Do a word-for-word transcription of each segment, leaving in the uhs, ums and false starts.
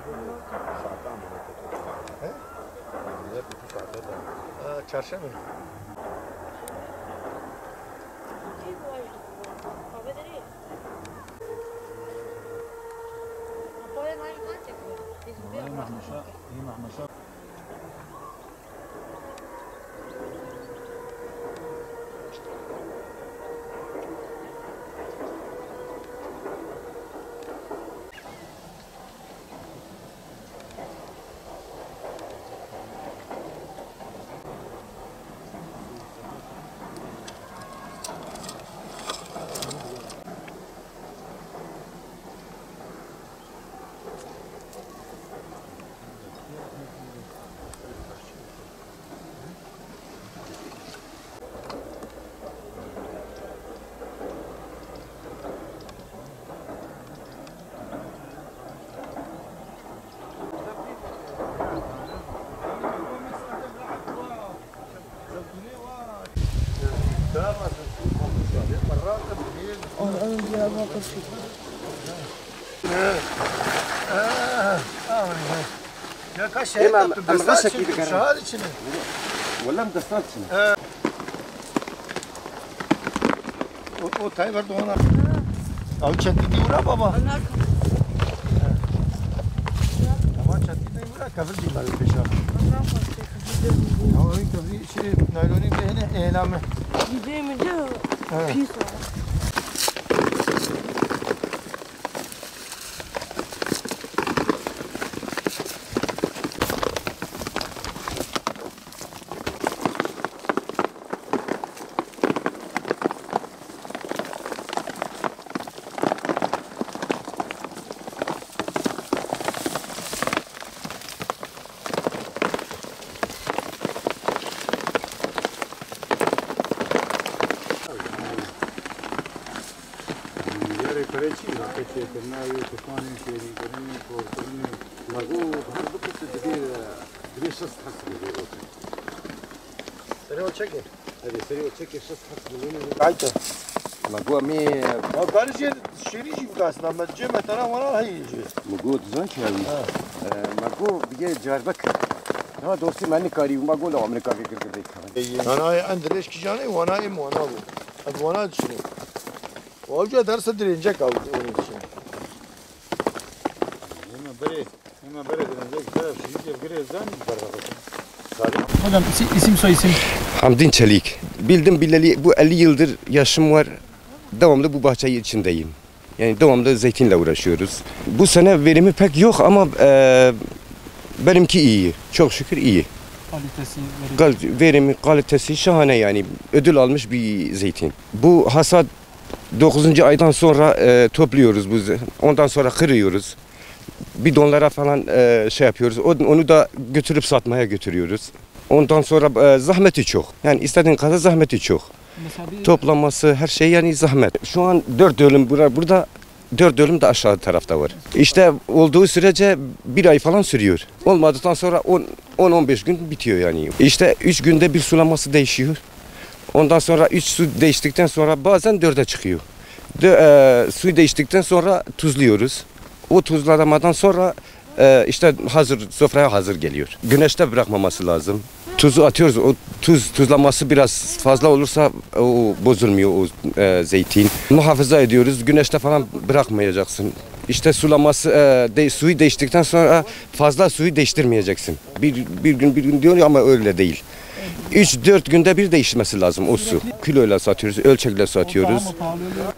Saate amine kötü. He? Millet bütün saate de. Ha, çarşamba. Ya kaç şey Ema, yaptım, ema destan reşek için, gibi şahar içine. Wallah, em destan içine. He. O, o Tayyip Erdoğan'a. Ew çetî dî wira baba. Onlar Ama çetî dî wira kevir dî bari pêşa. Ondan fazla kızı Ya o kızı şey, naylonî bihêne eylame. Gideyim de Evet. pis o. Yarê pere çi? Raketê, turnayê, tufanê, şêrînkirinê, porkirinê. Lago, her du qisê dibê, dibê şest heb dibê otin. Serê o çekê. Erê, serê o çekê şest heb milyon euro. Ayte. Ma go me. Ma karî jê şêrî jî bikasna, me cê me tera wana heyî jê. Ma go dizan çi yani? Ha. E, ma go bige carbek. Ha, dosti me nikarî, ma go la Amerika vekir de bekar. Wana en dirêj kîjanê, wana em wana bû. Em wana dişinê. Wa uca derse dirêncek ew, onun dişinê. Ema berê, ema berê dirêncek, berê şîrî girê zan, berê. Hocam, isi-, isim soy isim? Hamdin Çelik. Bildim bileli bu elli yıldır yaşım var. Devamlı bu bahçeyi içindeyim. Yani devamlı zeytinle uğraşıyoruz. Bu sene verimi pek yok ama, e, benimki iyi. Çok şükür iyi. Kalitesi, verimi. Kal-, verimi, kalitesi şahane yani. Ödül almış bir zeytin. Bu hasat dokuzuncu aydan sonra, e, topluyoruz bu ze-, ondan sonra kırıyoruz. Bidonlara falan, e, şey yapıyoruz. O-, onu da götürüp satmaya götürüyoruz. Ondan sonra, e, zahmeti çok. Yani istediğin kadar zahmeti çok. Mesela bir Toplaması, her şey yani zahmet. Şu an dört dönüm bura-, burada, dört dönüm de aşağı tarafta var. İşte olduğu sürece bir ay falan sürüyor. Olmadıktan sonra on, on on beş gün bitiyor yani. İşte üç günde bir sulaması değişiyor. Ondan sonra üç su değiştikten sonra bazen dörde çıkıyor. Dö-, e, suyu değiştikten sonra tuzluyoruz. O tuzlamadan sonra, e, işte hazır, sofraya hazır geliyor. Güneşte bırakmaması lazım. Tuzu atıyoruz. O tuz, tuzlaması biraz fazla olursa o bozulmuyor o, e, zeytin. Muhafaza ediyoruz. Güneşte falan bırakmayacaksın. İşte sulaması, e, de-, suyu değiştikten sonra fazla suyu değiştirmeyeceksin. Bir, bir gün, bir gün diyor ama öyle değil. Üç dört günde bir değişmesi lazım o su. Kiloyla satıyoruz, ölçekle satıyoruz.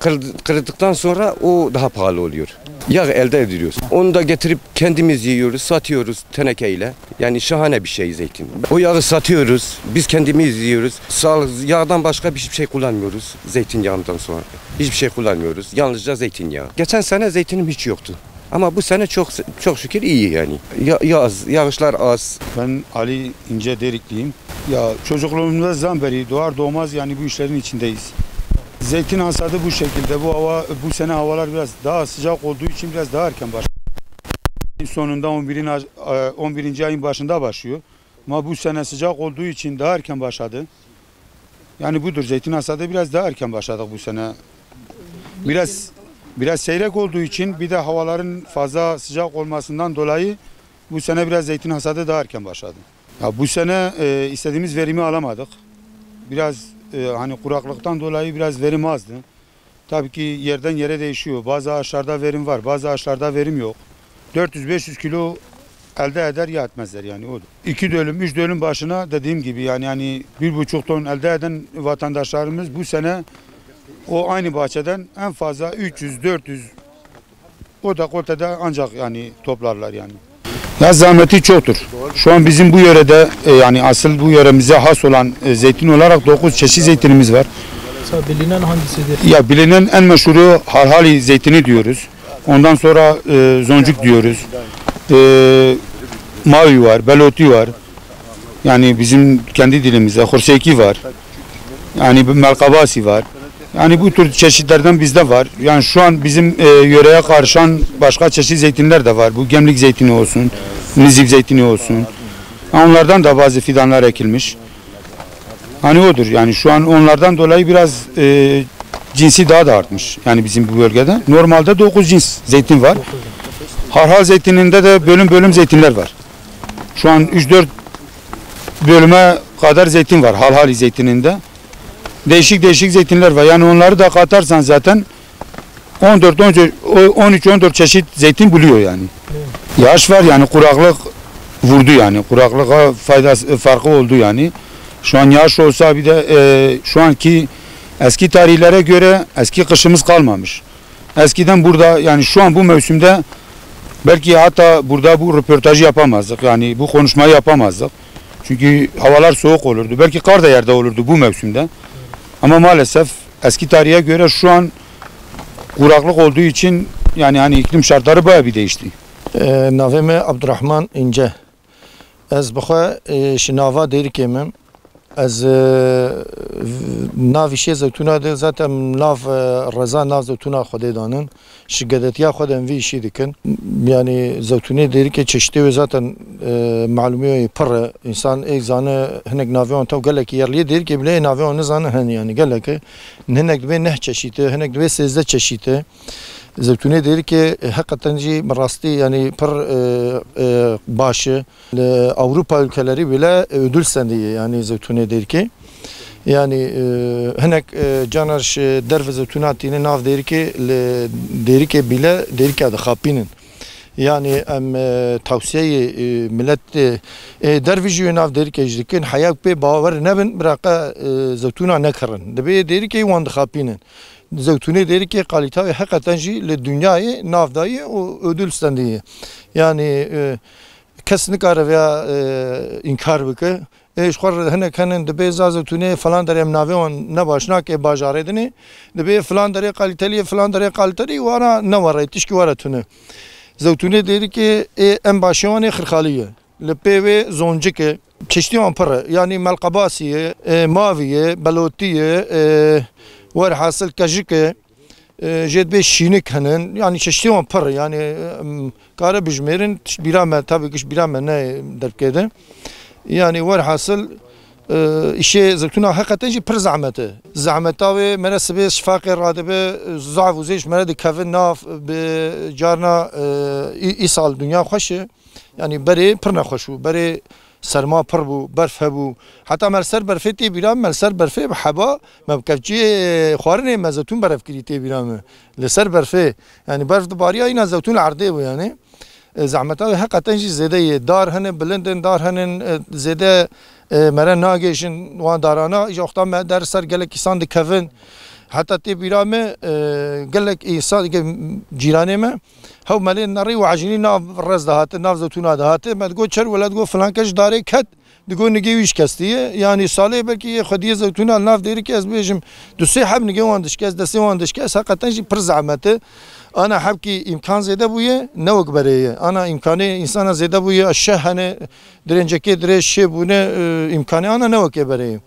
Kır-, kırıldıktan sonra o daha pahalı oluyor. Yağ elde ediyoruz. Onu da getirip kendimiz yiyoruz, satıyoruz tenekeyle. Yani şahane bir şey zeytin. O yağı satıyoruz, biz kendimiz yiyoruz. Sağlık, yağdan başka bir şey kullanmıyoruz zeytinyağından sonra. Hiçbir şey kullanmıyoruz. Yalnızca zeytinyağı. Geçen sene zeytinim hiç yoktu. Ama bu sene çok, çok şükür iyi yani. Ya-, yaz, yağışlar az. Ben Ali İnce Derikliyim. Ya çocukluğumuzdan beri doğar doğmaz yani bu işlerin içindeyiz. Zeytin hasadı bu şekilde. Bu hava, bu sene havalar biraz daha sıcak olduğu için biraz daha erken başladı. Sonunda on birin ac-, e, on birinci ayın başında başlıyor. Ama bu sene sıcak olduğu için daha erken başladı. Yani budur, zeytin hasadı biraz daha erken başladık bu sene. Biraz Biraz seyrek olduğu için, bir de havaların fazla sıcak olmasından dolayı bu sene biraz zeytin hasadı daha erken başladı. Ya bu sene, e, istediğimiz verimi alamadık. Biraz, e, hani kuraklıktan dolayı biraz verim azdı. Tabii ki yerden yere değişiyor. Bazı ağaçlarda verim var, bazı ağaçlarda verim yok. Dört yüz beş yüz kilo elde eder ya etmezler yani, o. İki dönüm, üç dönüm başına dediğim gibi yani, yani bir buçuk ton elde eden vatandaşlarımız bu sene o aynı bahçeden en fazla üç yüz, dört yüz, o da ortada ancak yani toplarlar yani. Ya zahmeti çoktur. Şu an bizim bu yörede, e, yani asıl bu yöremize has olan, e, zeytin olarak dokuz çeşit zeytinimiz var. Mesela bilinen hangisidir? Ya bilinen en meşhuru Halhali zeytini diyoruz. Ondan sonra, e, Zoncuk diyoruz. E, Mavi var, Beloti var. Yani bizim kendi dilimizde Hurseyki var. Yani bir Melkabasi var. Yani bu tür çeşitlerden bizde var. Yani şu an bizim, e, yöreye karışan başka çeşit zeytinler de var. Bu Gemlik zeytini olsun, Nizip zeytini olsun. Ha, onlardan da bazı fidanlar ekilmiş. Hani odur. Yani şu an onlardan dolayı biraz, e, cinsi daha da artmış. Yani bizim bu bölgede. Normalde dokuz cins zeytin var. Harhal zeytininde de bölüm bölüm zeytinler var. Şu an üç dört bölüme kadar zeytin var Halhali zeytininde. Değişik değişik zeytinler var. Yani onları da katarsan zaten on dört, on üç, on dört çeşit zeytin buluyor yani. Yağış var yani, kuraklık vurdu yani. Kuraklığa faydası, farkı oldu yani. Şu an yağış olsa bir de, e, şu anki eski tarihlere göre eski kışımız kalmamış. Eskiden burada yani şu an bu mevsimde belki hatta burada bu röportajı yapamazdık. Yani bu konuşmayı yapamazdık. Çünkü havalar soğuk olurdu. Belki kar da yerde olurdu bu mevsimde. Ama maalesef eski tarihe göre şu an kuraklık olduğu için yani hani iklim şartları bayağı bir değişti. E, navê me Abdurrahman İnce. Ez bi xwe, e, ji nava Dêrikê me. Ez, e, v-, nav îşê zewtûna de zaten nav, e, reza nav zewtûna Xwedê danin. Ji gedetiya xwe de em vî îşî dikin. Yani zewtûnê Dêrikê çeşitê wê zaten, e, malûmê wê pir e. Însan ê zane hinek navê wan tew gelekî yerliyê Dêrikê bile ê navê wan nizane hin yani gelek e. Hinek dibê neh çeşît e, hinek dibê sêzdeh çeşît e. Zewtûnê Dêrikê, e, heqeten jî bi rastî, yanî pir, e, e, baş e. Li Ewropa ülkeleri bile, e, ödül sendiye, yanî zewtûnê Dêrikê. Yanî, e, hinek, e, caner ji derve zewtûna tîne nav Dêrikê, li Dêrikê bile Dêrika dixapînin. Yanî em, e, tewsiyeyê, e, milet, e, e, dervî jî wê nav Dêrikê jî dikin. Heya pê bawer nebin, biraqa, e, zewtûna nekirin. Dibê Dêrikê wan dixapînin. Zewtûnê Dêrikê kalîta wê heqeten jî li dinyayê navdayî û ödül sendiye. Yanî, e, kes nikare vêya, e, înkar bike. Ê, ji xwe re hinek henin dibê za zewtûnê filan derê em navê wan ne baş nake bajarê dinê. Dibê filan derê kalîtelî ye, filan derê kalîtelî, wana ne were, tişkî were tune. Zewtûnê Dêrikê ê em başê wan ê Xirxalî ye. Li pê wê zoncik e. Çeştî wan pir e. Yanî melqebasî ye, e, mavî ye, belotî ye, e, werhasil kejik e, e, jê dibê şînik henin. Yanî çeştî wan pir e. Yanî, em, kare bijmêrin, tişt bîra me, tabii ki ji bîra me ne derbkê de. Yanî werhasil, e, îşê zewtûna heqeten jî pir zehmet e. Zehmeta wê mere sibê şifaqê radibe, zaf û zêş mere dikevin nav bi carna, e, î-, îsal dinya xweş e. Yanî berê pir nexweş bû. Berê serma pir bû, berf hebû. Heta me li ser berfê tê bîra, me li ser berfê bi heba, me bi kevçiyê xwarinê me zeytûn berevkirî tê bîra me. Li ser berfê. Yanî berf dibarîya îna zeytûn li erdê bû yanî. E, zehmeta wê heqeten jî zêde ye. Dar hene bilind in, dar henin, e, zêde, e, mere nagêjin wan darana. Îja wexta me der ser gelek îsan dikevin. Heta tê bîra me, e, gelek îsan, ge-, cîranê me, Hew melê nerî û ecînî nav rez de hate, nav zewtûna de hate. Me digot çer wele digot filan kes ji darê ket, digot nigê wî şikestiye. Yanî salê belkî yê xwediyê zewtûna li nav Dêrikê ez bêjim du sê heb nigê wan dişkest, destê wan dişkest. Heqeten jî pir zehmet e. Ana hebkî îmkan zêde bûye, ne wek berê ye. Ana îmkanê însana zêde bûye, şeh hene, dirêncekê dirêj şê bûne, e, îmkanê ana ne wekê berê ye.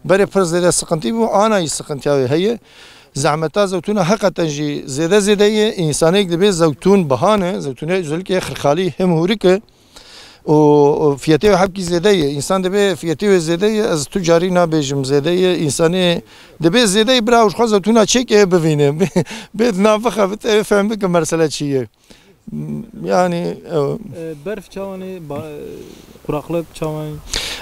Berê pir zêde siqintî bû, ana yî siqintiya wê heye. Zehmeta zewtûna heqeten jî zêde zêde ye. Însanêk dibê zewtûn bihane, zewtûnê özellikle Xirxalî him hûrik e. û, û fiyetê wê hebkî zêde ye. Însan dibê fiyetê wê zêde ye, ez tu carî nabêjim zêde ye. Însanê dibê zêde ye, bira û ji xwe zewtûna çêke bivîne. Bê, bê nabixe, bit ew fehm bike mesele çi ye. Yani, ew. E, berf çawan e, ba-, e, quraklık çawan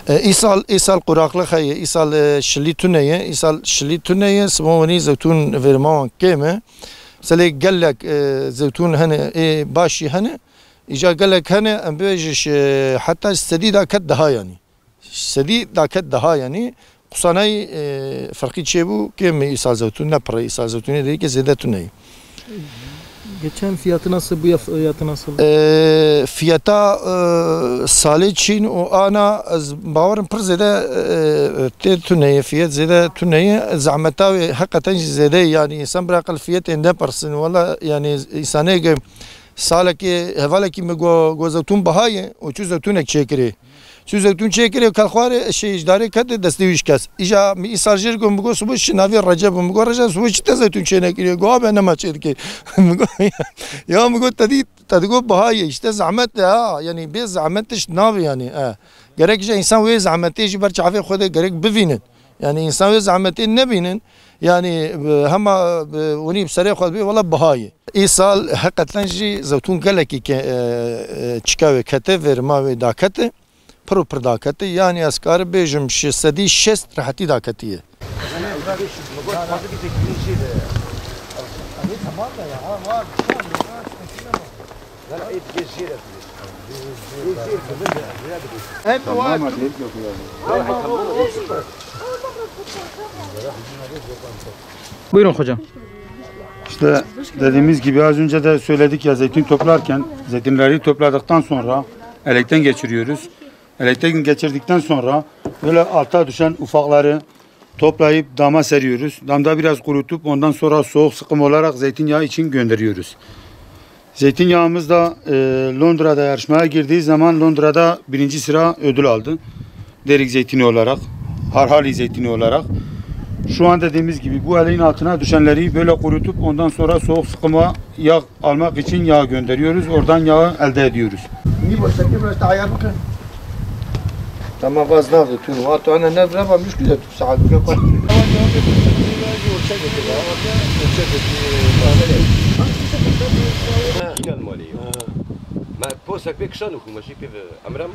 e? E, îsal, îsal quraklık heye, îsal, e, şilî tune ye, îsal şilî tune ye, sibon wenî zewtûn verima wan kêm e. Selê gelek, e, zewtûn hene, ê başî hene. Îca gelek hene, em bêjin ji heta sedî daket daha yanî. Sedî daket daha yanî. Qusanayî, e, ferqî çêbû, kêm îsal zewtûn, ne pir îsal zewtûnê de yekê zêde tune ye. Geçen fiyatı nasıl, bu yaf-, fiyatı nasıl? E, fiyata, e, salê çîn û ana ez bawerim pir zêde, e, tê tune ye, fiyet zêde tune ye. Zehmeta wê heqeten jî zêde ye. Yani insan bira qel fiyetê nepirsin. Wala yani insanê ge Salekê, hevalekî min got, got zewtûn biha ye û çû zewtûnek çêkirê. Çû zewtûn çêkirê û kel xwarê, şey, ji darê kete destê wî şikest. Îja min îsal jê re got, min got, "Sibû çi navê Receb bû?" Min got, "Receb, sibû çi te zewtûn çênekiriye?" Got, "Abe nema çêdike." Min got, "Ya," min got, "te dî, te digot biha ye, îşte zehmet e ha, yanî bê zehmet tişt nabe yanî, e. Gerek ji însan wê zehmetê jî ber çavê xwe de gerek bivînin." Yani însan wê zehmetê nebînin. Yani, e, hema, e, winî bi serê xwe dibê, wela biha ye. Îsal heqeten jî zewtûn gelekî ke, e, e, çika wê kete, verima wê dakete, pir û pir dakete. Yani ez karim bêjim şêst sedî şêst rehetî daketiye. Buyurun hocam. İşte dediğimiz gibi az önce de söyledik ya, zeytin toplarken zeytinleri topladıktan sonra elekten geçiriyoruz. Elekten geçirdikten sonra böyle alta düşen ufakları toplayıp dama seriyoruz. Damda biraz kurutup ondan sonra soğuk sıkım olarak zeytinyağı için gönderiyoruz. Zeytinyağımız da, e, Londra'da yarışmaya girdiği zaman Londra'da birinci sıra ödül aldı. Derik zeytini olarak, Harhali zeytini olarak. Şu an dediğimiz gibi bu elin altına düşenleri böyle kurutup ondan sonra soğuk sıkıma yağ almak için yağ gönderiyoruz. Oradan yağı elde ediyoruz. Niye boş çekiyor? Biraz daha ayar bakın. Tamam, vaz navdı tüm. Hatta ana ne bırak, müşkül de tüm saat bir yapar. Gel mali. Ma posek pek şan oku, ma şey pek emrem.